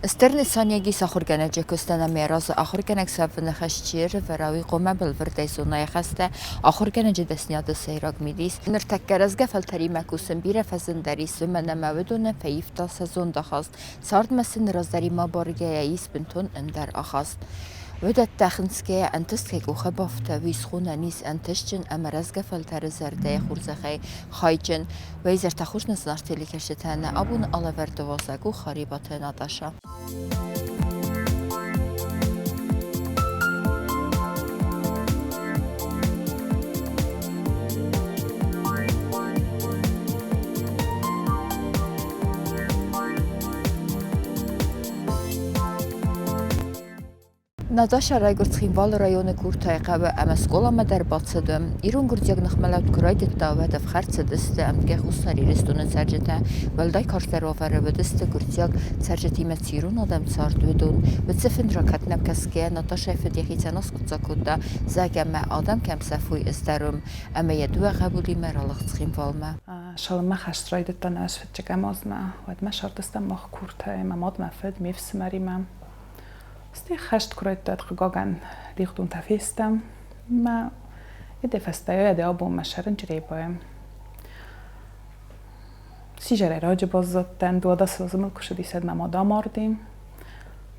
Стыр нысаниуӕг ис ахуыргӕнӕджы куыстӕн ӕмӕ йӕ разы ахуыргӕнӕг суӕвыны хӕс чи ӕрӕвӕра, уый хъуамӕ бӕлвырдӕй зона йӕ хӕстӕ, ахуыргӕнӕджы дӕсныйады сӕйраг мидис. Ныртӕккӕ рӕзгӕ фӕлтӕримӕ кусын бирӕ фӕзындӕр ис, уымӕн ӕмӕ уыдонӕн фӕивта сӕ зондахаст, цардмӕ сын раздӕримӕ абаргӕйӕ ис бынтон ӕндӕр ахаст. Уыдӕттӕ хынцгӕйӕ ӕнтыст кӕй къухы бафта, уый схонӕн ис ӕнтыстджын ӕмӕ рӕзгӕ фӕлтӕры зӕрдӕйы хорзӕхӕй хайджын. Уӕ изӕртӕ хорз, нӕ зынаргъ телекӕсджытӕ, нӕ абоны алӕвӕрды уазӕг у Харебаты Наташа. Наташӕ райгуырд Цхинвалы районы Куртайы хъӕуы ӕмӕ скъоламӕ дӕр бацыд. Ирон-гуырдзиаг ныхмӕлӕуд куы райдыдта, уӕд ӕфхӕрд цыдысты ӕмткӕй Хуссар Ирыстоны цӕрджытӕ. Уӕлдай карздӕр уавӕры уыдысты, гуырдзиаг цӕрджытимӕ цы ирон адӕм цард, уыдон. Уыцы фыдракӕндмӕ кӕсгӕйӕ, Наташӕйы фыд йӕхицӕн аскъуыддзаг кодта, зӕгъгӕ мӕ адӕм кӕм сӕфой, ӕз дӕр уым, ӕмӕ йӕ дыууӕ хъӕбулимӕ ралыгъд Цхинвалмӕ. Цалынмӕ хӕст райдыдта нӕ фыццӕгӕм азмӕ, уӕдмӕ сардыстӕм мах Куртайы, мӕ мад, мӕ фыд, ме фсымӕримӕ. Стӕй хӕст куы райдыдта, хъыгагӕн, лигъдонтӕ фестӕм. Мӕ йӕ фӕстӕйӕ дӕ абонмӕ сӕрын Чъребайы. Сизӕрӕй раджы баззадтӕн, дуадӕс азы мыл куы цыдис, уӕд мӕ мад амарди.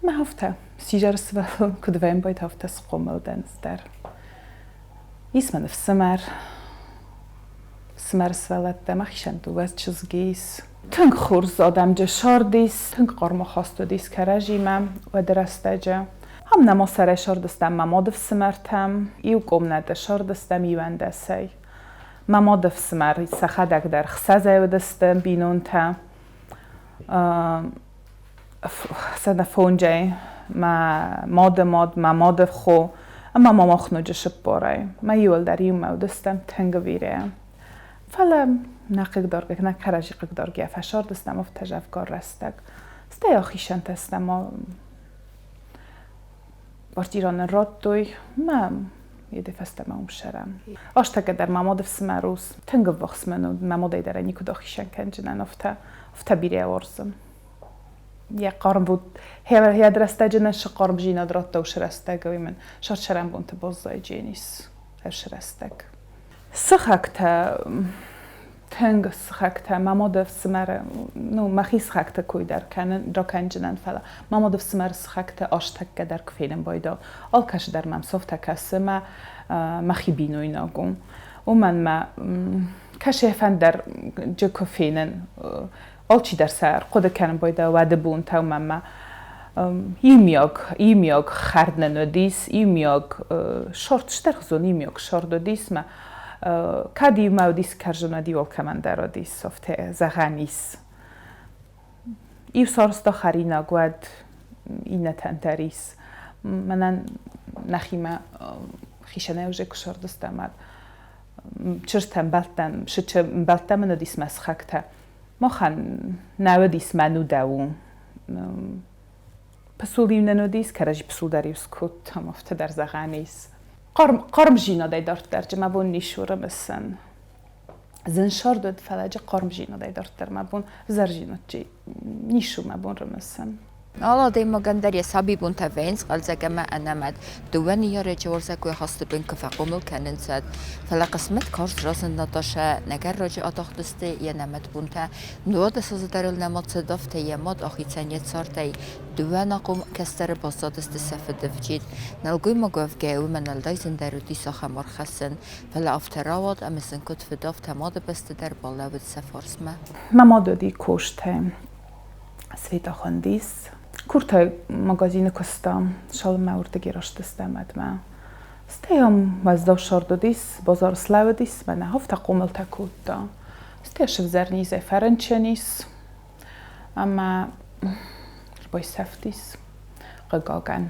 Мӕ афтӕ, сизӕр сывӕллон куыд вӕййы, афтӕ схъомыл дӕн ӕз дӕр. Ис мын ӕфсымӕр. Ӕфсымӕры сывӕллӕттӕ мӕхицӕн дыууӕ чызги ис. Тынг хорз адӕмджы сӕрд ис, тынг хъарм ахаст уыдис кӕрӕдзимӕ уӕды рӕстӕджы. Ам нӕма сӕрӕй сӕрдыстӕм мӕ мады фсымӕртӕм, иу къомнӕты сӕрдыстӕм иуӕндӕсӕй. Мӕ мады фсымӕр сӕхӕдӕг дӕр хсӕзӕй уыдысты бинонтӕ. 105-ӕй мӕ мады мад, мӕ мады хо ӕмӕ ма мах ноджы цыппорӕй. Мӕ иуылдӕр иумӕ уыдыстӕм тынг бирӕ. Фӕлӕ нӕ хъыгдаргӕ, нӕ кӕрӕдзи хъыгдаргӕ фӕсардыстӕм афтӕ дзӕвгар рӕстӕг. Стӕй ахицӕнтӕ стӕм квартирӕ нын радтой мӕ йедӕ фӕстӕмӕ уым ссарӕм. Азтӕккӕ дӕр мӕ мады фсымӕр ус тынг ӕввахс мын у, мӕ мадӕй дӕр ӕй никуыд ахицӕн кӕнджынӕн, афтӕ, афтӕ бирӕ уарзын. Йӕ хъарм уд, йӕ рӕстӕджы нын цы хъармдзинад радта уыцы рӕстӕг, уый мын сӕрцӕрӕнбонты баззайдженис уыцы рӕстӕг. Сыхӕгтӕ, тынг сыхӕгтӕ, мӕ мады фсымӕры, ну, мӕхи сыхӕгты кой дӕр кӕнын, ракӕнджынӕн, фӕлӕ мӕ мады фсымӕры сыхӕгтӕ азтӕккӕ дӕр куы фенын байдал, алкӕцы дӕр мӕм софтӕ кӕсы, мӕ мӕхи бинойнаг у. Уымӕн мӕ кӕсӕфӕн дӕр джы куы фенын, алчидӕр сӕ ӕрхъуыды кӕнын байдайы уӕды бонтӕ, уымӕн ӕмӕ иумиаг, иумиаг хӕрд нын уыдис, иумиаг сорт, стӕрхзон иумиаг сорт уыдис мӕ кӕд иумӕ уыдис кӕрзын, уӕд иу алкӕмӕн дӕр уыдис, афтӕ зӕгъӕн ис. Иу сарӕзта хӕринаг, уӕд иннӕтӕн дӕр ис. Мӕнӕн нӕхимӕ хицӕнӕй уже куы сӕрдыстӕм, уӕд чызджытӕ ӕмбӕлттӕн, сычы ӕмбӕлттӕ мын уыдис мӕ сыхӕгтӕ. Махӕн нӕ уыдис мӕн удӕу. Пысул-иу нын уыдис, кӕрӕдзи пысул дӕр-иу скодтам, афтӕ дӕр зӕгъӕн ис. Хъармдзинадӕй дарддӕр мӕ бон ницы у рымысын. Зын сӕрд уыд, фӕлӕ джы хъармдзинадӕй дарддӕр мӕ бон ӕвзӕрдзинад ницы у мӕ бон рымысын. Алы адӕймагӕн дӕр йӕ сабибонтӕ вӕййынц хъӕлдзӕг ӕмӕ ӕнӕмӕт. Дыууӕ ныййарӕджы уарзӕгой хӕсты бын куы фӕхъомыл кӕнынц, уӕд. Фӕлӕ хъысмӕт карз разынд Наташӕ, нӕгӕр раджы атахтысты йӕ нӕмӕт бонтӕ. 12 азы дӕр ыл нӕма цыд, афтӕ йӕ мад ахицӕн йӕ цардӕй. Дыууӕ ӕнахъом кӕстӕры баззадысты сӕ фыды вджид. Нӕлгоймаг уӕвгӕйӕ уымӕн уӕлдай зындӕр уыдис ахӕм ӕрхӕцын. Фӕлӕ афтӕ рауад, ӕмӕ сын куыд фыд, афтӕ мады бӕсты дӕр балӕууыд сӕ фарсмӕ. Мӕ мад уыди костӕ. Света хуындис. Куртӕй магазины куыста, цалынмӕ уырдыгӕй растыстӕм ӕдмӕ. Стӕй ам уӕззау сӕрд уыдис, базары слӕууыдис, мӕнӕ афтӕ хъомылтӕ кодта. Стӕй сывзӕрнизӕй фӕрынчын ис ӕмӕ ӕрбайсӕфтис, хъыгагӕн.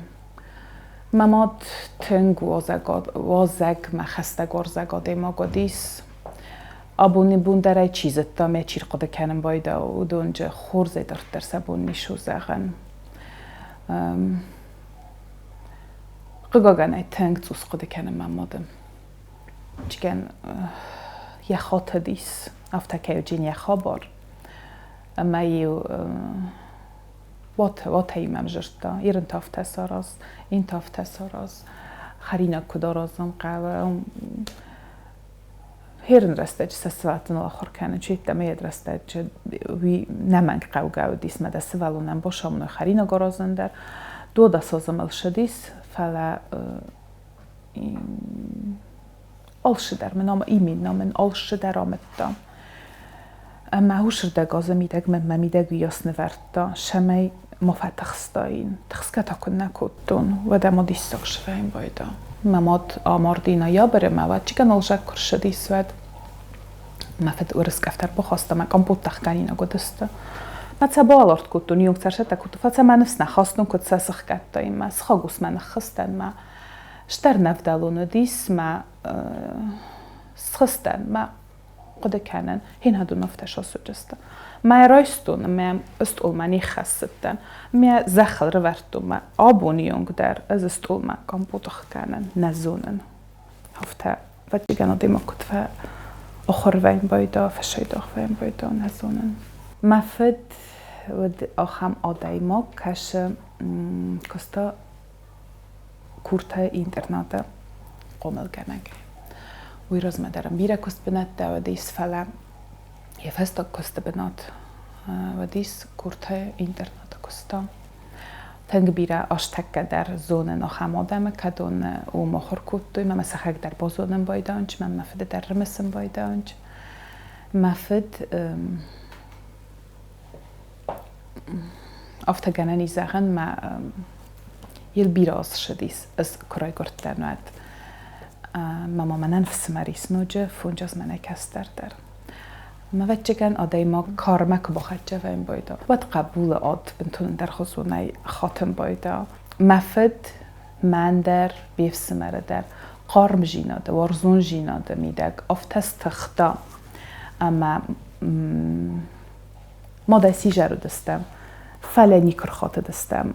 Мӕ мад тынг уазӕгмӕ хӕстӕгуарзӕг адӕймаг уыдис. Абоны бон дӕр ӕй чи зыдта, мӕ чи рхъуыды кӕнын байдау, уыдонджы хорзӕй дарддӕр сӕ бон ницы у зӕгъӕн. Хъыгагӕн ӕй тынг цъус хъуыды кӕнын мӕ мады. Чигӕн йӕ хатыдис, афтӕ кӕй уыди йӕ хабар. Ӕмӕ-иу Уатӕй мӕм зырдта, Ирын та афтӕ сараз, ин та афтӕ сараз, хӕринаг куыд аразын хъӕуы. Херын рӕстӕджы сӕ сывӕллӕттыл ахуыр кӕнын, чи йеддӕмӕ йӕд рӕстӕджы уый нӕмӕнг хъӕугӕ уыдис, мӕ дӕ сывӕллонӕн босамоной хӕринаг аразын дӕр. Дуодасазы мыл ссыдис, фӕлӕ алцыдӕр мын именно мын алцыдӕр амыдта. Ӕмӕ уыцырдӕг азы мидӕг мын мӕ мидӕг уыйас нывӕрдта, цӕмӕй ма фӕтыхстаин. Тыхсгӕ та куыннӕ кодтон, уӕдӕ ма диссаг свӕййын байдӕ. Мӕ мад амарди ноябры, мӕ уӕдчикӕн алзӕг куы рцыдис, уӕд. Мӕ фыд уырыскъӕфтӕ ӕрбахаста, мӕ къампоттӕ хгӕнинаг уыдысты. Мӕ цӕ бауӕларт кодтон, иунг цӕрсӕттӕ кодтон, фӕлӕ сӕ мӕ ныфс нӕ хастон, куыд сӕ сыхгӕдтаин, мӕ сыхаг усмӕ ныххызтӕн, мӕ стӕр нӕвдӕлон уыдис, мӕ схызтӕн, мӕ хъуыды кӕнын, хинадон афтӕ сосуджысты. Мӕ райстон ӕмӕ стъолмӕ ниххӕссыдтӕн, мӕ зӕххыл рывӕрдтон мӕ абоны онг дӕр ӕз стъолмӕ компот хгӕнын нӕ зонын. Афтӕ ӕвӕццӕгӕн адӕймаг куыд фӕахуыр вӕййын байдаа, фӕсайдагъ вӕййын байдаа, нӕ зонын. Мӕ фыд уыд ахӕм адӕймаг, кӕсы куыста куртӕ интернаты хъомылгӕнӕг. Уый размӕ дӕр ын бирӕ куыстбынӕттӕ уыдис, фӕлӕ йӕ фӕстаг куысты бынат уыдис куртӕ интернаты куыста. Тынг бирӕ азтӕккӕ дӕр зонын ахӕм адӕмы, кӕдон уым ахуыр кодтой, мӕ мӕ сӕхӕг дӕр базонын байдайынч, мӕ мӕ фыды дӕр рымысын байдайынч. Мӕ фыд афтӕ гӕнӕн ис зӕгъӕн, мӕ йыл бирӕ ссыдис, ӕз куы райгуырдтӕн, уӕд. Мӕ ма мӕнӕн фсымӕр ис ноджы, фондз мӕнӕй кӕстӕр дӕр. Ӕвӕццӕгӕн, адӕймаг кармӕ куы бахӕццӕ вӕййын байдаа, уӕд хъӕбулы ад бынтон ӕндӕрхуызонӕй хатын байдаа. Мӕ фыд мӕн дӕр, ме фсымӕры дӕр хъармдзинады, уарзондзинады мидӕг афтӕ стыхта, ӕмӕ мадӕй сизӕр уыдыстӕм, фӕлӕ никуы рхатыдыстӕм,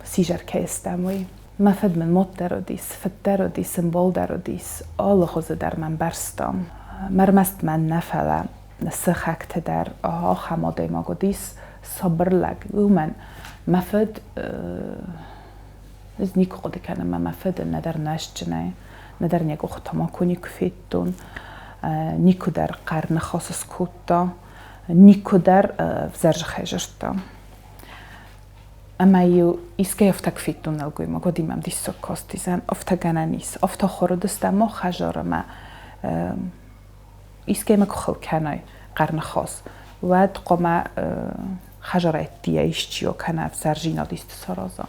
сизӕр кӕй стӕм, уый. Мӕ фыд мын мод дӕр уыдис, фыд дӕр уыдис, ӕмбал дӕр уыдис, алы хуызы дӕр мӕ ӕмбӕрста. Ӕрмӕст мӕн нӕ, фӕлӕ сыхӕгты дӕр ахӕм адӕймаг уыдис, сабыр лӕг. Уымӕн мӕ фыд ӕз никуы хъуыды кӕнын, мӕ мӕ фыды нӕдӕр нуӕзтджынӕй, нӕдӕр йӕ къухы тамако никуы федтон, никуы дӕр хъӕр ныхас скодта, никуы дӕр ӕвзӕр зыхӕй зырдта. Ӕмӕ-иу искӕй афтӕ куы федтон нӕлгоймаг, уӕд-иу мӕм диссаг кастизӕн, афтӕ гӕнӕн ис, афтӕ хорыдыстӕм мах хӕдзар ӕмӕ искӕимӕ куы хыл кӕнай хъӕрныхас, уӕд хъуамӕ хӕдзарӕдтийӕ исчи кӕнӕ ӕвзӕрдзинад исты сараза.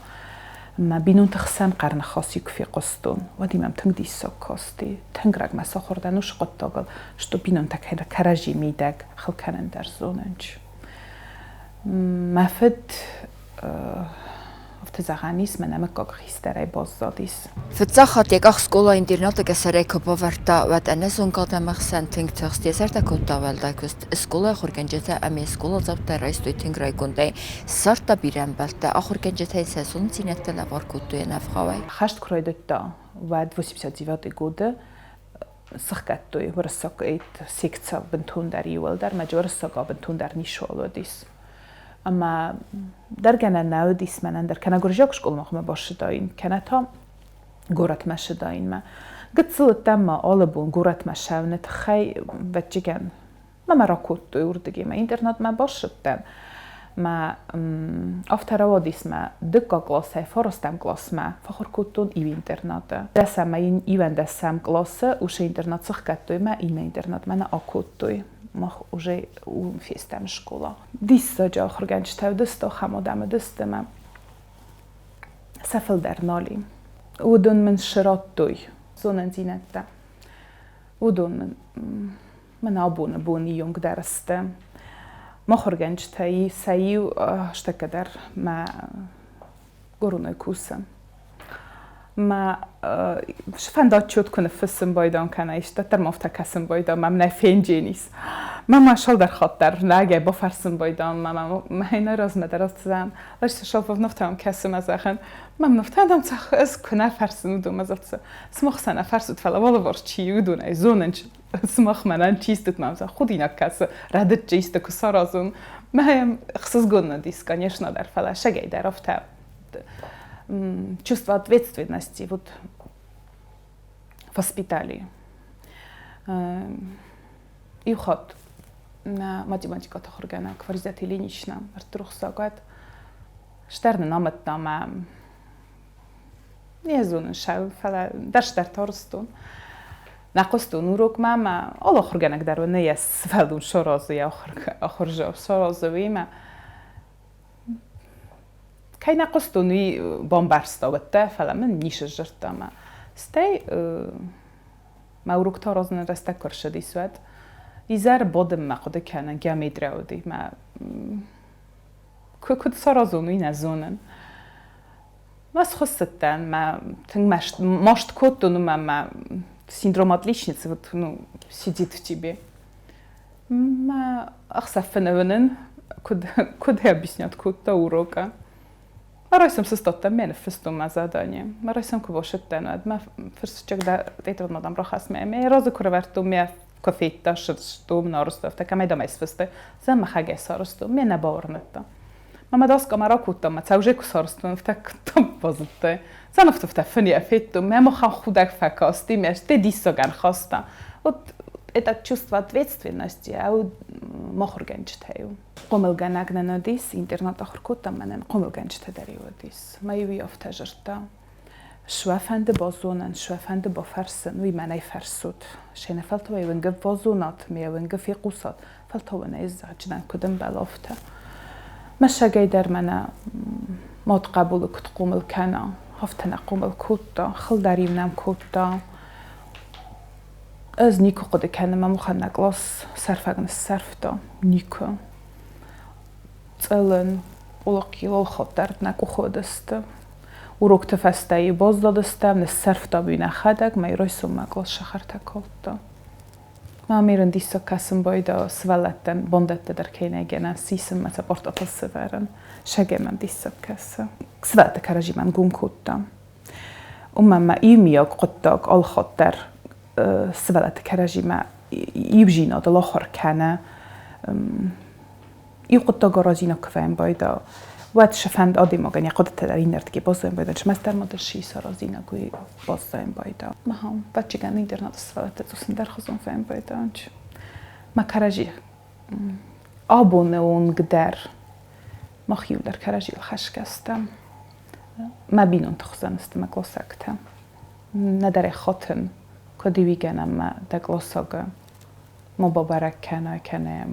Мӕ бинонты хсӕн хъӕрныхас-иу куы фехъуыстон, уӕд-иу мӕм тынг диссаг касти. Тынг рагмӕ сахуыр дӕн уыцы хъуыддагыл, что бинонтӕ кӕрӕдзи мидӕг хыл кӕнын дӕр зонынц. Мӕ фыд афтӕ зӕгъӕн ис, мӕнӕ мыггаг хистӕрӕй баззадис. Фыццаг хатт йӕ къах скъола-интернаты къӕсӕрӕй куы бавӕрдта, уӕд ӕнӕзонгӕ адӕмы хсӕн тынг тыхст, йӕ зӕрдӕ кодта уӕлдай куыст. Скъолайы ахуыргӕнджытӕ ӕмӕ скъоладзаутӕ райстой тынг райгондӕй, ссардта бирӕ ӕмбӕлттӕ, ахуыргӕнджытӕй сӕ зонындзинӕдтӕ лӕвар кодтой ӕнӕвгъауӕй. Хӕст куы райдыдта, уӕд 89 годы сыхгӕдтой уырыссаг секци бынтондӕр иуӕлдӕр, мӕ уырыссаг бынтондӕр ницыуал уыдис. Ӕмӕ дӕр гӕнӕн нӕ уыдис мӕнӕн дӕр, кӕнӕ гуырдзиаг скъоламӕ хъуамӕ басыдаин, кӕнӕ та горӕтмӕ ссыдаин. Гыццыл уыдтӕн ма алы бон горӕтмӕ ссӕуыны тыххӕй, ӕвӕццӕгӕн, мӕ мӕ ракодтой уырдыгӕй, мӕ интернатмӕ басыдтӕн. Мӕ афтӕ рауадис мӕ дыккаг къласӕй фарастӕм къласмӕ фӕхуыр кодтон иу интернаты. Дӕсӕм иуӕндӕсӕм къласы уыцы интернат сыхгӕдтой мӕ иннӕ интернатмӕ нӕ акодтой. Мах уже уым фестӕм скъола. Диссаджы ахуыргӕнджытӕ уыдысты, ахӕм адӕм уыдысты мӕ сӕ фылдӕр нал и. Уыдон мын срадтой зонындзинӕдтӕ. Уыдон мын мӕн абоны бон ионг дӕр сты. Махуыргӕнджытӕй сӕ иу стӕккӕ дӕр мӕ гороной кусы. Мӕ сфӕнда отчет куы ныффыссын байдан кӕнӕ исты, дӕр ма афтӕ кӕсын байдан, мӕм нӕ фендженис. Мӕ ма цалдӕр хатт дӕр нӕгӕй бафӕрсын байдан, мӕ мӕ размӕ дӕр ацыдзӕн. Лариса Шалвовна афтӕ кӕсы мӕ зӕгъын, мӕм афтӕ дам цӕх ӕз куы нӕ фӕрсын уыдон мӕ зӕгъдзӕн. Сымах сӕ нӕ фӕрсут, фӕлӕ уӕлыварс чи и, уыдонӕй зонын, сымах мӕнӕн чи стут, мӕм сӕ худинаг кӕсы, рӕдыд исты куы саразон. Мӕм ӕхсызгон уыдис, конечно дӕр, фӕлӕ сӕгӕй дӕр афтӕ чувство ответственности вот воспитали. Иу хатт нӕ математикаты ахуыргӕнӕг Фаризӕт Ильинична ӕртырухсагуат стӕр нын амыдта мӕ не зонын сӕ, фӕлӕ дӕсдӕр тарстон. Нӕ хъуыстон урокмӕ мӕ алы ахуыргӕнӕг дӕр уыны йӕ сывӕллон саразы йӕ ахуырзау саразы уыимӕ. Кӕй нӕ хъуыстон, уый бамбӕрста уӕддӕр, фӕлӕ мын ницы сдзырдта мӕ. Стӕй мӕ уроктӕ аразыны рӕстӕг куы ӕрцыдис, уӕд изӕр бадынмӕ хъуыды кӕнын геометрия уыди мӕ куыд саразон, уый нӕ зонын. Мӕ схуыссыдтӕн, мӕ тынг маст кодтон, уымӕн мӕ синдром отличницы вот, ну, сидит в тебе. Мӕ ӕхсӕв фынӕуынын, куыд, куыд объяснять кодта урокы. Райсом сыстадтӕн, мӕ ныффыстон мӕ задание. Мӕ райсом куы басыдтӕн, уӕд мӕ фырсыччаг тетрадмӕ дам рахӕсс мӕ. Мӕ разы куы рӕвӕрдтон, мӕ куы федта, сыстом, нарызта, афтӕ кӕмӕй дам ӕй сфыстай. Зӕн мӕхӕгӕй сарызтон, мӕ нӕ бауырныдта. Мӕ доскъамӕ ракодтам, мӕ цӕузе куы сарызтон, афтӕ куыдтам базыдтай. Цӕнӕфтыфтӕ фыны федтон, мӕ махӕн худӕг фӕкасти, мӕ стӕй диссагӕн хаста. Вот это чувство ответственности ау махуыргӕнджытӕй у. Хъомылгӕнӕг нын уыдис, интернат ахуыр кодтам, мӕнӕн хъомылгӕнджытӕ дӕр уыдис. Мӕ-иу афтӕ зыдта. Суӕ фӕнды базонын, суӕ фӕнды бафӕрсын, уый мӕнӕй фӕрсут. Се фӕлтау ӕй уынгы базонат, ме уынгы фехъусат, фӕлтау ын ӕй зӕгъджынӕн куыд ӕмбӕлы, афтӕ. Мӕсӕгӕй дӕр мӕнӕ мад хъӕбулы куыд хъомыл кӕна, афтӕ нӕ хъомыл кодта, хыл дӕр-иу нӕм кодта. Ӕз никуы хъуыды кӕнын, мӕ мухӕн нӕ кълас сӕрфӕг ныссӕрфта. Никуы. Цъылын, къулыкъилыл хатт нӕ къухы уыдысты. Урокты фӕстӕ-иу баззадыстӕм, ныссӕрфтам-иу нӕхӕдӕг, мӕ райсоммӕ кълас сахартӕ калдта. Мамирын диссаг кӕсын байдаа сывӕллӕттӕн бандӕттӕ дӕр кӕй нӕй гӕнӕн сисынмӕ сӕ пъартатыл сӕвӕрын. Сӕгӕй мӕм диссаг кӕсы. Сывӕллӕтты кӕрӕдзимӕ ӕнгом кодта. Уымӕн мӕ иумиаг хъуыддаг алыхатт дӕр сывӕллӕтты кӕрӕдзимӕ иудзинадыл ахуыр кӕны. Иу хъуыддаг аразинаг куы вӕййӕм байдаа, уӕд сӕ фӕнд адӕймагӕн йӕ хъуыдытӕ дӕр иннӕрдыгӕй баззайын байдаа, чымӕстдӕр ма дӕр сис аразинаг уый баззайын байдаа. Махӕн вӕччигӕн интернаты сывӕллӕттӕ цъус ӕндӕрхуызон фӕййӕн байдаа. Мӕ кӕрӕдзи абоны онг дӕр мах иуылдӕр кӕрӕдзийыл хӕсгӕ стӕм. Мӕ бинонты хуызӕн сты мӕ къласӕгтӕ. Нӕдӕр ӕй хатын, куыд иуигӕнӕн мӕ дӕ къласагы ма бабӕрӕг кӕна кӕнӕ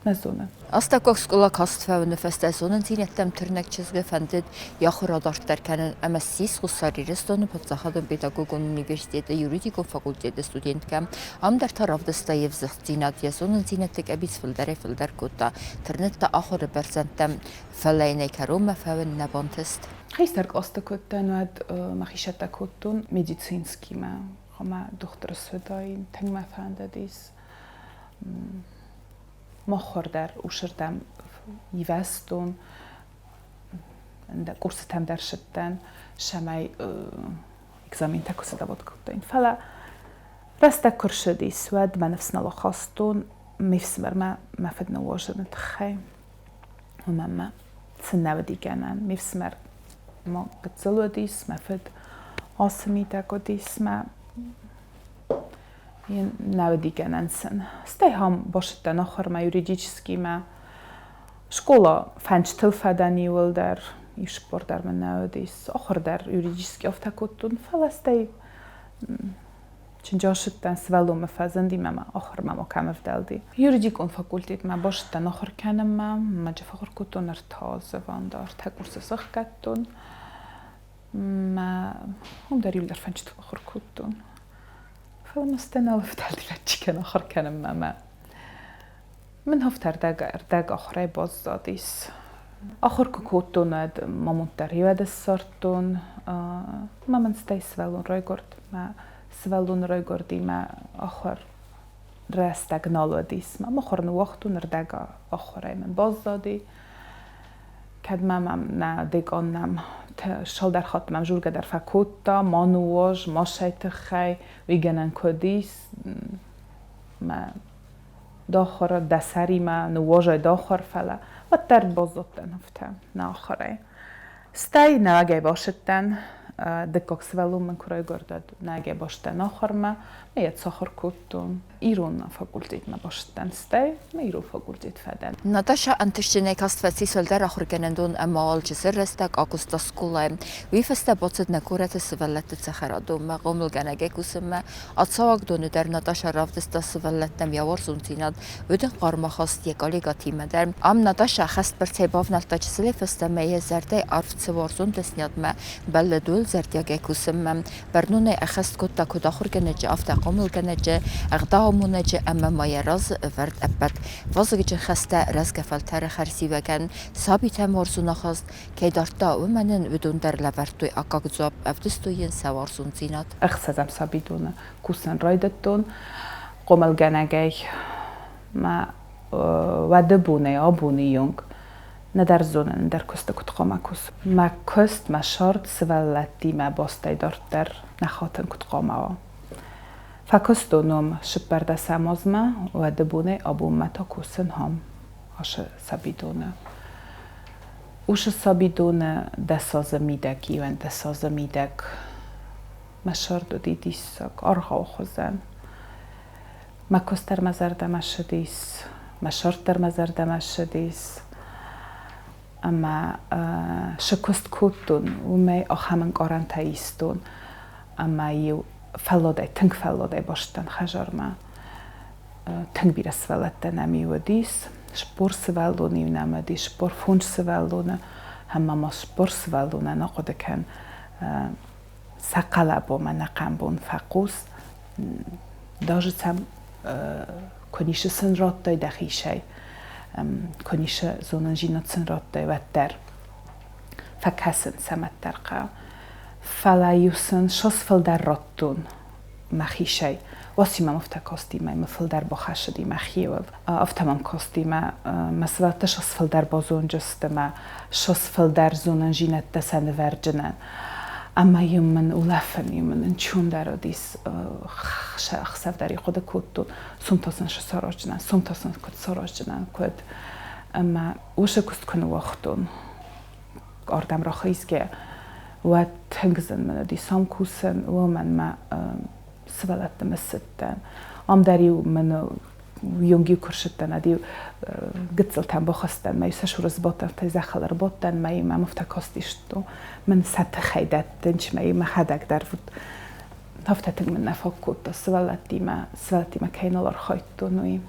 нӕ зонын. Астӕуккаг скъола каст фӕуыны фӕстӕ зонындзинӕдтӕм тырнӕг чызгы фӕндыд йӕ ахуыр адарддӕр кӕнын ӕмӕ ссис Хуссар Ирыстоны паддзахадон педагогон университеты юридикон факультеты студенткӕ. Ам дӕр та равдыста йе взыгъддзинад, йӕ зонындзинӕдты къӕбиц фылдӕрӕй-фылдӕр кодта, тырныдта ахуыры бӕрзӕндтӕм, фӕлӕ йын ӕй кӕронмӕ фӕуын нӕ бантыст. Хистӕр кълӕсты куы уыдтӕн, уӕд мӕхи сӕттӕ кодтон медицинскимӕ, ӕмӕ дохтыры суыдаин, тынг мӕ фӕндыдис. Махуыр дӕр усырдӕм ивӕзтон, курсытӕм дӕр сыдтӕн, цӕмӕй экзаментӕ куы сдавод кодтаин. Фӕлӕ рӕстӕг куы рцыдис, уӕд мӕ ныфс нал ахастон ме фсымӕрмӕ мӕ фыд ныууадзыны тыххӕй. Уымӕн мӕ цы нӕ уыди гӕнӕн. Ме фсымӕр ма гыццыл уыдис, мӕ фыд ацы мидӕг уыдис, мӕ нӕ уыди гӕнӕн сын. Стӕй ам басыдтӕн ахуырмӕ юридическимӕ. Скъола фӕнчытыл фӕдӕн иуылдӕр, иу спорт дӕр мын нӕ уыдис. Ахуыр дӕр юридически афтӕ кодтон, фӕлӕ стӕй чынджы асыдтӕн, сывӕллонмӕ фӕзынди мӕ мӕ ахуырмӕ ма кӕм ӕвдӕлди. Юридикон факультетмӕ басыдтӕн ахуыр кӕнынмӕ, мӕджы фӕхуыр кодтон ӕртӕ азы ванда, ӕртӕ курсы сӕхгӕдтон. Мӕ уым дӕр иуылдӕр фӕнчытыл ахуыр кодтон. Фӕлӕ мӕ стӕй нал ӕвдӕлди фӕччикӕн ахуыр кӕнынмӕ мӕ мын афтӕ ӕрдӕг ахуырӕй баззадис. Ахуыр куы кодтон, уӕд мамонт дӕр иуӕд ссардтон. Мӕ мын стӕй сывӕллон райгуырд. Мӕ сывӕллоны райгуырдимӕ ахуыр рӕстӕг нал уыдис. Мӕ мыхуыр ныууагътон ӕрдӕг ахуырӕй мын баззади. Кӕд ма мӕм нӕ декъон нӕм цалдӕр хатты мӕм жургӕ дӕр фӕкодта, ма ныууаз, ма сӕй тыххӕй, уый гӕнӕн куыд ис, мӕ Дохуыр дӕ сӕримӕ ныууозай дохуыр, фӕлӕ уӕддӕр баззадтӕн афтӕ нӕ ахуырӕй. Стӕй нӕуӕгӕй бацыдтӕн, дыккаг сывӕллон мын куы райгуырд, уӕд нӕуӕгӕй бацыдтӕн ахуырмӕ, мӕ йӕ сахуыр кодтон. Ирон факультетмӕ бацыдтӕн, стӕй мӕ ирон факультет фӕдӕн. Наташӕ ӕнтыстджынӕй каст фӕцис уӕлдӕр ахуыргӕнӕндон ӕмӕ алчызы рӕстӕг акуыста скъолайы. Уый фӕстӕ бацыд нӕ горӕты сывӕллӕтты цӕхӕрадонмӕ хъомылгӕнӕгӕй кусынмӕ. Ацӕуӕгдоны дӕр Наташӕ равдыста сывӕллӕттӕм йӕ уарзондзинад, уыд ын хъарм ахаст йӕ коллегӕтимӕ дӕр. Ам Наташӕ хӕстбӕрцӕй бавнӕлдта чысылӕй фӕстӕмӕ йӕ зӕрдӕйы арф цы уарзон дӕсниадмӕ бӕллыд, уыл зӕрдиагӕй кусынмӕ. Бӕрнонӕй ӕххӕст кодта куыд ахуыргӕнӕджы, афтӕ хъомылгӕнӕджы, ӕгъдауамонӕджы ӕмӕ ма йӕ разы ӕвӕрд ӕппӕт вазыгджын хӕстӕ рӕзгӕ фӕлтӕры хӕрзиуӕгӕн сабитӕм уарзон ахаст кӕй дардта, уымӕн ын уыдон дӕр лӕвӕрдтой аккаг дзуапп, ӕвдыстой йын сӕ уарзондзинад. Ӕхсӕзӕм сабидоны кусын райдыдтон хъомылгӕнӕгӕй. Мӕ уӕды бонӕй абоны онг нӕдӕр зонын, ӕндӕр куысты куыд хъуамӕ кусон. Мӕ куыст, мӕ сӕрд сывӕллӕттимӕ бастӕй дарддӕр нӕ хатын куыд хъуамӕ уа. Фӕкуыстон уым цыппӕрдӕсӕм азмӕ, уӕды бонӕй абонмӕ та кусын ам, ацы сабидоны. Уыцы сабидоны 10 азы мидӕг, 11 азы мидӕг мӕ сӕрд уыди диссаг, аргъауы хуызӕн. Мӕ куыст дӕр мӕ зӕрдӕмӕ ссыдис, мӕ сӕрд дӕр мӕ зӕрдӕмӕ ссыдис. Ӕмӕ цы куыст кодтон, уымӕй ахӕм ӕнкъарӕнтӕ истон, ӕмӕ-иу фӕлладӕй, тынг фӕлладӕй бацыдтӕн хӕдзармӕ. Тынг бирӕ сывӕллӕттӕ нӕм-иу уыдис, 40 сывӕллоны-иу нӕм уыдис, 45 сывӕллоны, ӕмӕ ма 40 сывӕллонӕн ахъуыды кӕн, сӕ хъӕлӕбомӕ ӕнӕхъӕн бон фӕхъус, даже сӕм куы ницы сын радтай дӕхицӕй, куы ницы зонындзинад сын радтай, уӕддӕр фӕкӕсын сӕм ӕддӕр хъӕуы. Фӕлӕ-иу сын сос фылдӕр радтон мӕхицӕй. Уаци мӕм афтӕ касти, мӕ фылдӕр бахӕссыди мӕхиуыл. Афтӕ мӕм касти, мӕ мӕ сывӕллӕттӕ сос фылдӕр базонджысты, мӕ сос фылдӕр зонындзинӕдтӕ сӕ нывӕрджынӕн. Ӕмӕ-иу мын улӕфӕн-иу мын ӕнцондӕр уыдис, ӕхсӕв дӕр хъуыды кодтон, сом та сын сараздзынӕн, сом та сын куыд сараздзынӕн, куыд. Ӕмӕ уыцы куыст куы ныууагътон, ардӕм рахизгӕ, уӕд тынг зын мын уыди сом кусын, уымӕн мӕ сывӕллӕттӕм ссыдтӕн. Ам дӕр-иу мын уыйонг-иу куы рсыдтӕн, ӕд-иу гыццылтӕм бахызтӕн, мӕ-иу сӕ цуры сбадтӕн, афтӕ зӕххыл ӕрбадтӕн, мӕ-иу мӕм афтӕ кастисты, мын сӕ тыхӕй дӕттынц, мӕ-иу мӕхӕдӕг дӕр вот афтӕ тынг мын нӕ фаг кодта сывӕллӕттимӕ, сывӕллӕттимӕ кӕй нал архайдтон, уый.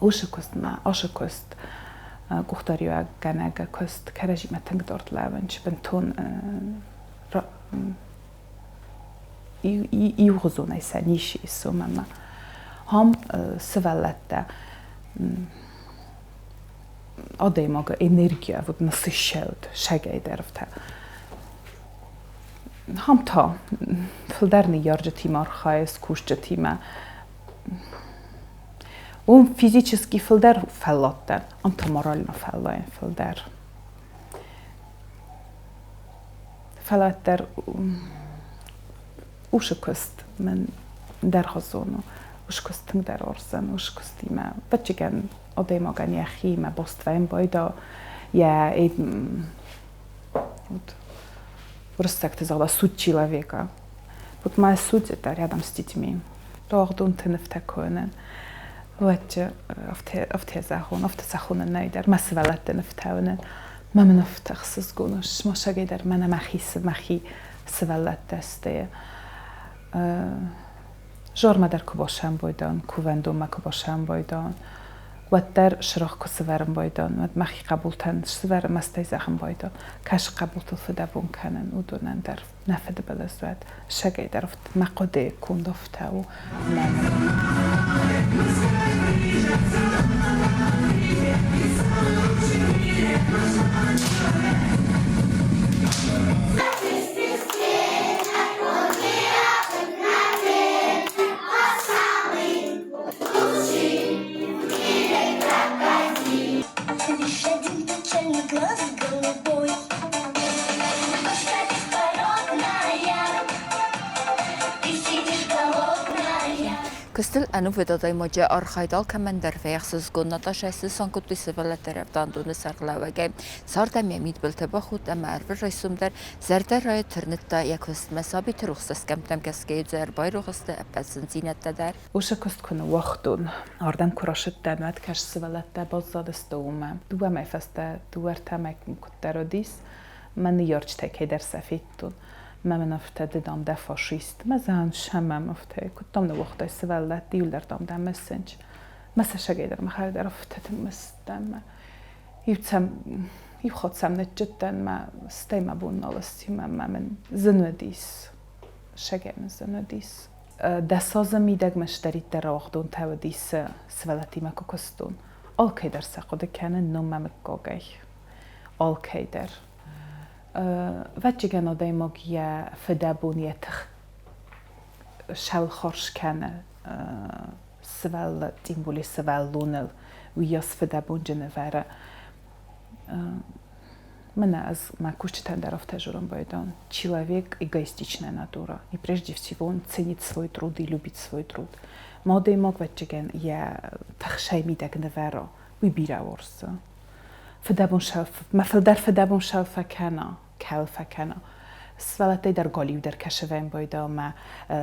Уыцы куыстмӕ, ацы куыст, къухдариуӕггӕнӕг куыст кӕрӕдзимӕ тынг дард лӕууынц, бынтон иугъуызонӕй сӕ ницы ис, уымӕн ӕмӕ ам сывӕллӕттӕ адӕймагы энергия вот насыщают сӕгӕй дӕр афтӕ. Ам та фылдӕр ныййарджытимӕ архайыс, кусджытимӕ. Уым физически фылдӕр фӕлладтӕн, ам та морально фӕллайын фылдӕр. Фӕлӕ уӕддӕр усы куыст мын дӕргъуызон у. Усы куыст тынгдӕр уарздзӕн усы куыстимӕ. Ӕвӕццӕгӕн, адӕймагӕн йӕхиимӕ баст вӕййын байдайы йӕ вот уырыссӕгты зӕгъгӕ суть человека. Вот моя суть это рядом с детьми. Рауагъдонты нывтӕ кӕнын. Уӕдчы афтӕ зӕгъон, афтӕ зӕгъонӕн нӕй дӕр, мӕ сывӕллӕтты нывтӕ уынын. Мӕ мын афтӕ ӕхсызгон у, смасагӕй дӕр мӕнӕ мӕхи мӕхи сывӕллӕттӕ сты. Жормӕ дӕр куы басӕмбойдӕн, кувӕндонмӕ куы басӕмбойдӕн, уӕддӕр сырах куы сывӕрын байдӕн, уӕд мӕхи хъӕбултӕн сывӕрын мӕстӕй зӕгъын байдӕн, кӕсы хъӕбултыл фыдӕбон кӕнын, уыдонӕн дӕр нӕ фыдыбылыз уӕд сӕгӕй дӕр мӕ хъуыды конд афтӕ у. Куыстыл ӕнувыд адӕймаджы архайд алкӕмӕн дӕр фӕӕхсызгон. Наташӕ снысан кодтой сывӕллӕтты рӕвдауӕндоны сӕргълӕууӕгӕй. Цард ӕм йӕ мидбылты бахудт ӕмӕ ӕрвылрайсом дӕр зӕрдӕрайӕ тырныдта йӕ куыстмӕ. Сабиты рухс цӕсгӕмттӕм кӕсгӕйӕ дзы ӕрбайрох сты ӕппӕт зындзинӕдтӕ дӕр. Уыцы куыст куы ныууагътон, ардӕм куы рацыдтӕн, уӕд кӕс сывӕллӕттӕ баззадысты уымӕ. Дыууӕ мӕй фӕстӕ, дыууӕ-ӕртӕ мӕй куыддӕр уыдис, мӕ ныййарджытӕй кӕйдӕр сӕ федтон. Мӕ мын афтӕ, ды, дам, дӕ фашист. Мӕ зӕгъын, сӕмӕм афтӕ, куыд, дам, ныууагътай сывӕллӕтты, иуылдӕр, дам, дӕ мысынч. Мӕ цӕссыгӕй дӕр мӕхӕдӕг дӕр афтӕ тынг мысыдтӕн. Мӕ иу цӕм, иу хатт сӕм ныччыдтӕн, мӕ стӕй мӕ бон нал сси, мӕ мын зын уыдис. Сӕгӕй мын зын уыдис. Дӕс азы мидӕг мын цыдӕриддӕр рауагъдонтӕ уыдис, сывӕллӕттимӕ куы куыстон, алкӕй дӕр сӕ хъуыды кӕнын ном мӕ мыггагӕй. Алкӕй дӕр. Ӕвӕццӕгӕн адӕймаг йӕ фыдӕбон, йӕ тых сӕлхорс кӕны сывӕллӕт, тем более сывӕллоныл, уыйас фыдӕбонджын ӕвӕры. Мӕнӕ ӕз мӕ кусджытӕн дӕр афтӕ зурын байдайон. Человек эгоистичная натура, и прежде всего он ценит свой труд и любит свой труд. Мӕ адӕймаг, ӕвӕццӕгӕн, йӕ тыхсӕй мидӕг нывӕра, уый бирӕ уарзы. Фыдӕбон мӕ фылдӕр фыдӕбон сӕл фӕкӕна, кӕл фӕкӕна. Сывӕллӕттӕй дӕр галиудӕр кӕсывӕн байда, мӕ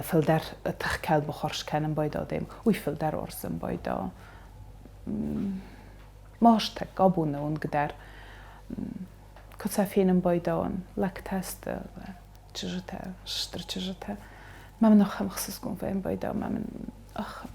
фылдӕр тых кӕл бахарз кӕнын байда адӕм, уый фылдӕр уарзын байда. Мастӕг абоны онг дӕр куы сӕ фенын байдауын, лӕгтӕ сты, чызджытӕ, стыр чызджытӕ. Мӕ мын ахӕм ӕхсызгон вӕййын байдау, мӕ мын ах,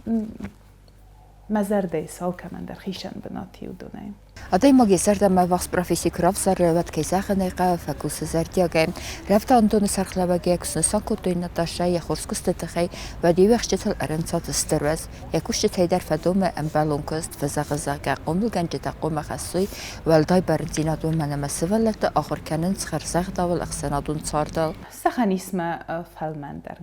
мӕ зӕрдӕйы ис алкӕмӕн дӕр хицӕн бынат и уыдонӕй. Адӕймаг йӕ зӕрдӕмӕ ӕввахс професси куы равзары, уӕд, кӕй зӕгъын ӕй хъӕуы, фӕкусы зӕрдиагӕй. Рӕвдауӕндоны сӕргълӕууӕг йӕ куы снысан кодтой Наташӕ йӕ хорз куысты тыххӕй, уӕд йе уӕхсчытыл ӕрӕнцад стыр уӕз. Йӕ кусджытӕй дӕр фӕдомы ӕмбӕлон куыст, фӕзӕгъы, зӕгъгӕ, хъомылгӕнджытӕ хъуамӕ хӕссой уӕлдай бӕрндзинад, уымӕн ӕмӕ сывӕллӕтты ахуыр кӕнынц хӕрзӕгъдауыл, ӕхсӕнадон цардыл. Зӕгъӕн ис мӕ фӕлмӕндӕр,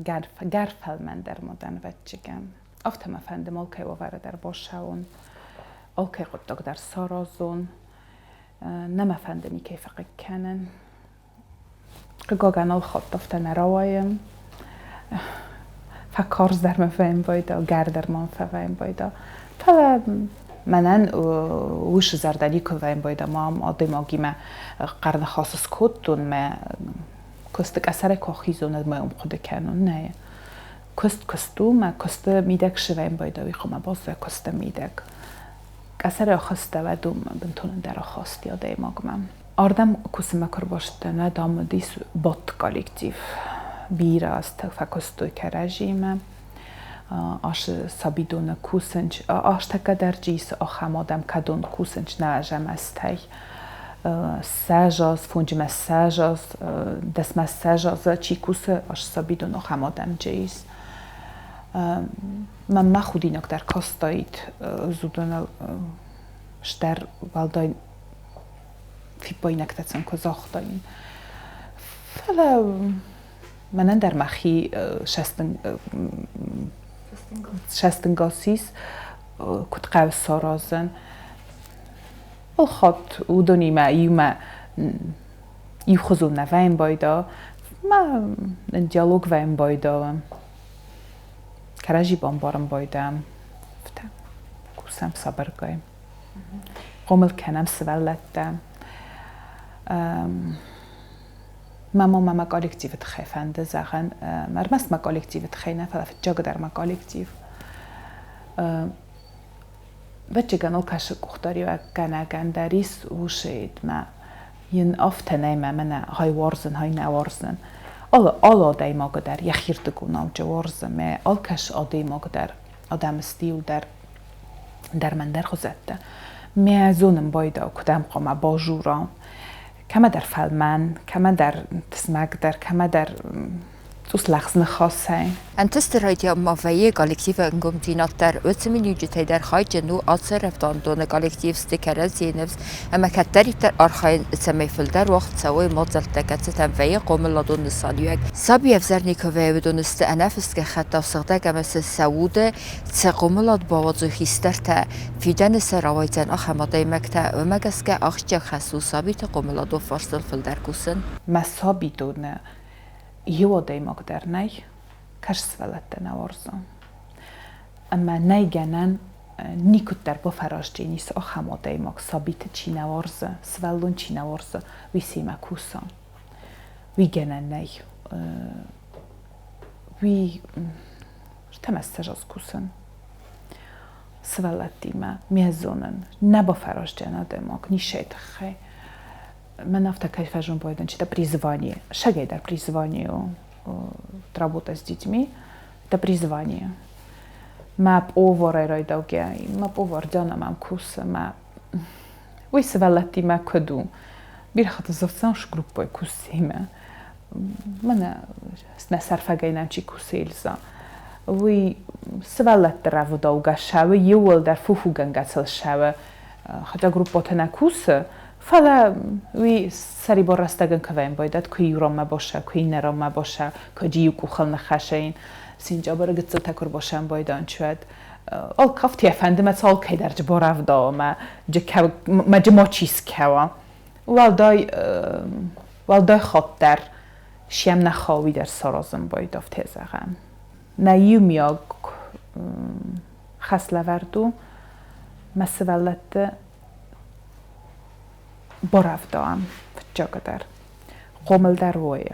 гӕр фӕлмӕндӕр модӕн ӕвӕццӕгӕн. Афтӕ мӕ фӕнды алкӕй уавӕры дӕр бацӕуон, алкӕй хъуыддаг дӕр саразон. Нӕ мӕ фӕнды никӕй фӕхъыг кӕнын. Хъыгагӕн алхатт афтӕ нӕ рауайы. Фӕкарздӕр мӕ фӕйын байдаа, гӕрдӕр мӕм фӕвӕйын байдаа. Фӕлӕ мӕнӕн уышы зӕрдӕ никуы вӕйын байдаа. Мам адӕймагимӕ хъӕрныхас скодтон, мӕ куысты къӕсӕрӕй куы ахизон, ӕз ма йӕм хъуыды кӕнон. Нӕ. Куыст куыст у, мӕ куысты мидӕг сывӕйын байдаа, уый хъуамӕ баззайа куысты мидӕг. Къӕсӕрӕй ахызтӕ, уӕд уым бынтон ӕндӕр ахасти адӕймагмӕ. Ардӕм кусынмӕ куы ӕрбацыдтӕн, уӕд ам уыдис бадт коллектив. Бирӕ азтӕ фӕкуыстой кӕрӕдзиимӕ. Ацы сабидоны кусынч, азтӕккӕ дӕр чи ис, ахӕм адӕм кӕдон кусынч нӕ азӕмӕстӕй. Ссӕдз аз, фонджымӕ ссӕдз аз, дӕсмӕ ссӕдз азы чи кусы, ацы сабидон ахӕм адӕм чи ис. Мӕнмӕ худинаг дӕр кастаид уыдоныл стӕр уӕлдай фиппаинӕгтӕ сын куы загътаин. Фӕлӕ мӕнӕн дӕр мӕхи цӕстӕнгас ис, куыд хъӕуы саразын. Алхатт уыдонимӕ иумӕ иухуызон нӕ вӕййын байдаа, мӕ диалог вӕййын байдаа, кӕрӕдзи бамбарын байдайӕм. Афтӕ кусӕм сабыргай. Хъомыл кӕнӕм сывӕллӕттӕ. Мӕ мамӕ мӕ коллективы тыххӕй фӕнды зӕгъын, ӕрмӕст мӕ коллективы тыххӕй нӕ, фӕлӕ фыццагдӕр мӕ коллектив. Ӕвӕццӕгӕн ыл кӕсы къухдариуӕггӕнӕгӕн дӕр ис уышы мӕ йын афтӕ нӕй мӕ мӕнӕ хай уарзын, хай нӕ уарзын. Алы, алы адӕймагы дӕр йӕхирдыгонау уарзы мӕ алкӕцы адӕймаг дӕр, адӕмы стил дӕр дӕр мӕндӕр хуызӕттӕ. Мӕ зонын байдау, куыд ӕм хъуамӕ базура. Кӕмӕдӕр фӕлмӕн, кӕмӕдӕр тызмӕгдӕр, кӕмӕдӕр цъус лӕгъз ныхасӕй. Ӕнтысты райдианмӕ вӕййы коллективы ӕнгомдзинад дӕр. Уыцы миниуджытӕй дӕр хайджын у ацы рӕвдауӕндоны коллектив сты кӕрӕдзийы ныфс ӕмӕ кӕддӕриддӕр архайын, цӕмӕй фылдӕр уагъд цӕуой мадзӕлттӕ, кӕцытӕм вӕййы хъомыладон нысаниуӕг. Саби ӕвзӕр никуы вӕййы, уыдон сты ӕнӕфыст гӕххӕттау сыгъдӕг ӕмӕ сӕ сӕ уды цы хъомылад бауадзой хистӕртӕ, фидӕны сӕ рауайдзӕн ахӕм адӕймӕгтӕ, уымӕ гӕсгӕ ахсджиаг хӕс у сабиты хъомыладон фарстыл фылдӕр кусын. Мӕ сабидоны иу адӕймаг дӕр нӕй, кӕс сывӕллӕттӕ нӕ уарзы. Ӕмӕ нӕй гӕнӕн никуыддӕр бафӕраздзӕнис ахӕм адӕймаг, сабиты чи нӕ уарзы, сывӕллон чи нӕ уарзы, уый семӕ куса. Уый гӕнӕн нӕй. Уый ӕртӕмӕссӕз кусын сывӕллӕттимӕ, ме зонын, нӕ бафӕраздзӕн адӕймаг нисӕй тыххӕй. Мӕн афтӕ кӕй фӕзын байдын, это призвание. Шагай дӕр призвание у работа с детьми. Это призвание. Мӕ пъоворӕй райдаугӕ, мӕ пъовор Диана мӕм кусы, мӕ уый сывӕллӕттимӕ куыд у? Бирӕ хатт дзырдзӕн группой кусимӕ. Мӕнӕ нӕ сӕрфӕгӕй нӕм чи кусы Эльза. Уый сывӕллӕтты рӕвдаугӕ сӕуы иууылдӕр фуфугӕнгӕ сыл сӕуы. Хотя группотӕ нӕ кусы, фӕлӕ уый сӕрибар рӕстӕгӕн кӕвӕйын байдат, куы иу ранмӕ баса, куы иннӕ ранмӕ баса, куы иу къухыл ныххӕсӕйын. Сентябры гыццылтӕ куы рбасӕн байданчуӕд. Алкафт йӕ фӕнды мӕ алкӕй дӕр джы барӕвдауа, мӕ джы мачи скӕуа. Уӕлдай уӕлдай хатт дӕр сӕм нӕ хауи дӕр саразын байдав зӕгъӕм. Нӕ иумиаг хӕслӕвӕрд у мӕ сывӕллӕтты барӕвдауӕм фыццагдӕр. Хъомылдӕр уой,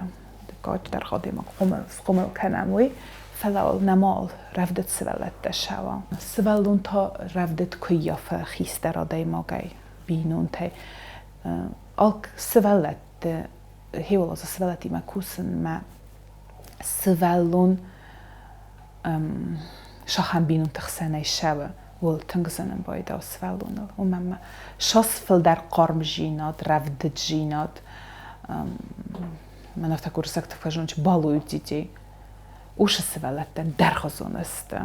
дыккаджыдӕр адӕймаг схъомыл кӕнӕм уый, фӕлӕ уал нӕма рӕвдыд сывӕллӕттӕ сӕуа. Сывӕллон та рӕвдыд куы ййафы хистӕр адӕймагӕй, бинонтӕй. Алк сывӕллӕтты, хиуыл сывӕллӕттимӕ кусынмӕ сывӕллон сахӕм бинонты хсӕнӕй ссӕуы, уыл тынг зынын байдау сывӕллоныл. Уымӕн ӕмӕ сас фылдӕр хъармдзинад, рӕвдыддзинад, мӕн афтӕ уырыссӕгты фӕзонч балуют детей. Усы сывӕллӕттӕн дӕргъызон сты.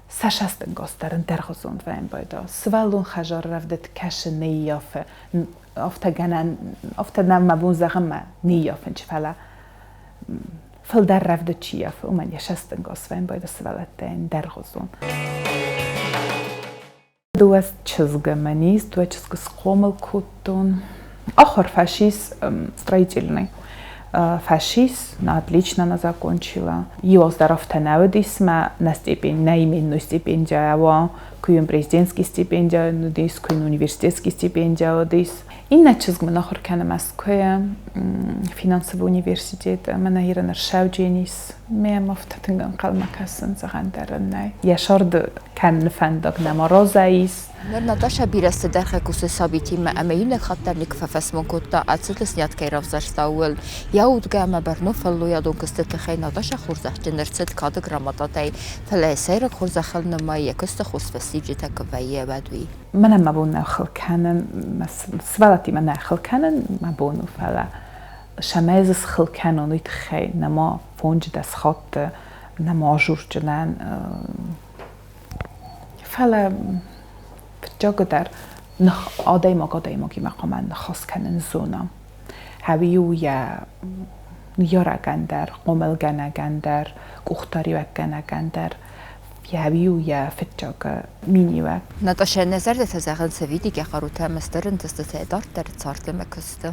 Сӕ сӕстӕнгас дӕр ӕндӕргъуызон вӕййын байдау. Сывӕллон хӕдзары рӕвдыд кӕсы ныййафы, афтӕ гӕнӕн, афтӕ нӕ мӕ бон зӕгъын мӕ ныййафынч, фӕлӕ фылдӕр рӕвдыд чи ййафы, уымӕн йӕ сӕстӕнгас вӕййын байдау сывӕллӕттӕ ӕндӕргъуызон. Дыууӕ чызгы мӕн ис, дыууӕ чызгы схъомыл кодтон. Ахуыр фӕцис строительный. Фӕцис, на отлично она закончила. Иу дӕр афтӕ нӕ уыдис мӕ на степень, на именную стипендия уа, куы йын президентский стипендия уыдис, куы йын университетский стипендия уыдис. Иннӕ чызг мын ахуыр кӕны Мӕскуыйы финансовый университеты, мӕнӕ Ирын ӕрсӕуджен ис. Мӕм афтӕ тынг ӕнхъӕлмӕ кӕсын, зӕгъӕн дӕр ын нӕй. Йӕ сӕрды кӕныны фӕндаг нӕма розӕ ис. Ныр Наташӕ бирӕ цыдӕртӕ кусы сабитимӕ ӕмӕ иунӕг хатт дӕр никуы фӕфӕсмон кодта, ацы дӕсныйад кӕй равзӕрста, ууыл. Йӕ аудгӕ ӕмӕ бӕрнон фӕллойадон куысты тыххӕй Наташӕ хорзӕхджын ӕрцыд кады грамотатӕй, фӕлӕ йӕ сӕйраг хорзӕхыл нымайы йӕ куысты хорз фӕстиуджытӕ куы вӕййы, уӕд уый. Мӕнӕн мӕ бон нӕ хыл кӕнын, сывӕллӕттимӕ нӕ хыл кӕнын мӕ бон у, фӕлӕ цӕмӕй дзы схыл кӕнон, уый тыххӕй нӕма фонджыдӕс хатты, нӕма ажурджынӕн. Фӕлӕ фыццагдӕр адӕймаг адӕймагимӕ хъуамӕ ныхас кӕнын зона. Хӕуи у йӕ ныййарӕгӕн дӕр, хъомылгӕнӕгӕн дӕр, къухдариуӕггӕнӕгӕн дӕр. Хӕуи у йӕ фыццаг миниуӕг. Наташӕ, нӕ зӕрдӕтӕ зӕгъынц видигӕ хъарутӕ ӕмӕ стыр ӕнтыстытӕ дарддӕр царды ӕмӕ куысты.